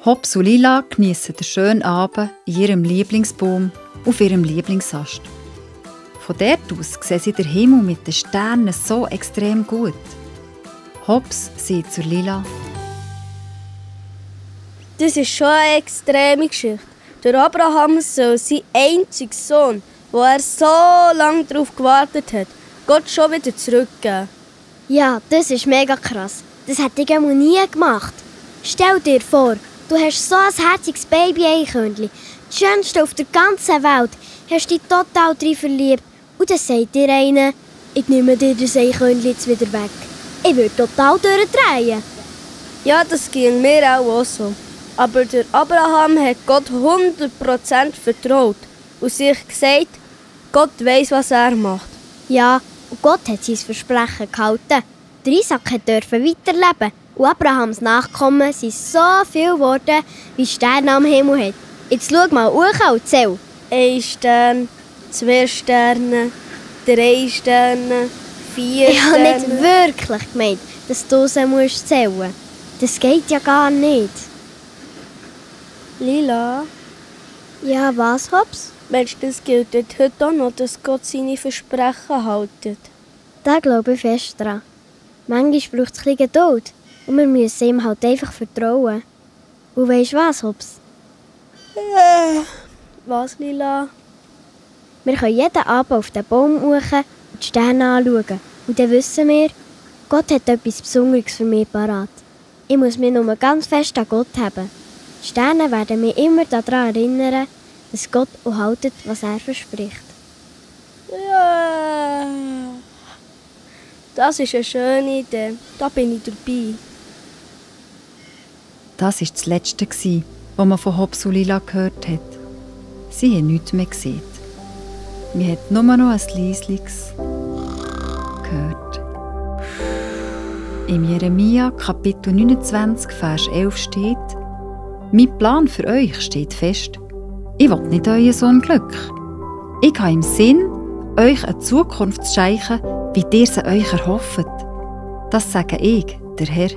Hobbs und Lila geniessen den schönen Abend in ihrem Lieblingsbaum auf ihrem Lieblingsast. Von dort aus sehen sie den Himmel mit den Sternen so extrem gut. Hobbs sagt zu Lila: Das ist schon eine extreme Geschichte. Der Abraham soll seinen einzigen Sohn, wo er so lange darauf gewartet hat, Gott schon wieder zurückgeben. Ja, das ist mega krass. Das hätte ich einmal nie gemacht. Stell dir vor, du hast so ein herziges Baby-Eichhörnchen, das schönste auf der ganzen Welt, hast dich total drin verliebt und dann sagt dir einer: Ich nehme dir das Eichhörnchen jetzt wieder weg. Ich würde total durchdrehen. Ja, das ging mir auch so. Aber der Abraham hat Gott 100% vertraut und sich gesagt, Gott weiss, was er macht. Ja, und Gott hat sein Versprechen gehalten. Der Isaac durfte weiterleben und Abrahams Nachkommen sind so viel geworden, wie Sterne am Himmel hat. Jetzt schau mal hoch und zähl. 1 Stern, 2 Sterne, 3 Sterne, 4 Ich habe Sterne. nicht wirklich gemeint, dass du sie zählen musst. Das geht ja gar nicht. Lila, Ja, was, Hobbs? meinst du, das gilt heute auch noch, dass Gott seine Versprechen hält? Da glaube ich fest dran. Manchmal braucht es ein bisschen Geduld und wir müssen ihm halt einfach vertrauen. Und weisst du was, Hobbs? Was, Lila? Wir können jeden Abend auf den Baum hoch und die Sterne anschauen. Und dann wissen wir, Gott hat etwas Besonderes für mich parat. Ich muss mich nur ganz fest an Gott haben. Die Sterne werden mich immer daran erinnern, dass Gott auch hält, was er verspricht. Ja. Das ist eine schöne Idee. Da bin ich dabei. Das war das Letzte, was man von Hobbs und Lila gehört hat. Sie haben nichts mehr gesehen. Man hat nur noch ein leisliches gehört. Im Jeremia Kapitel 29, Vers 11 steht: Mein Plan für euch steht fest. Ich will nicht euer Sohn Glück. Ich habe im Sinn, euch eine Zukunft zu schenken, wie ihr sie euch erhofft. Das sage ich, der Herr.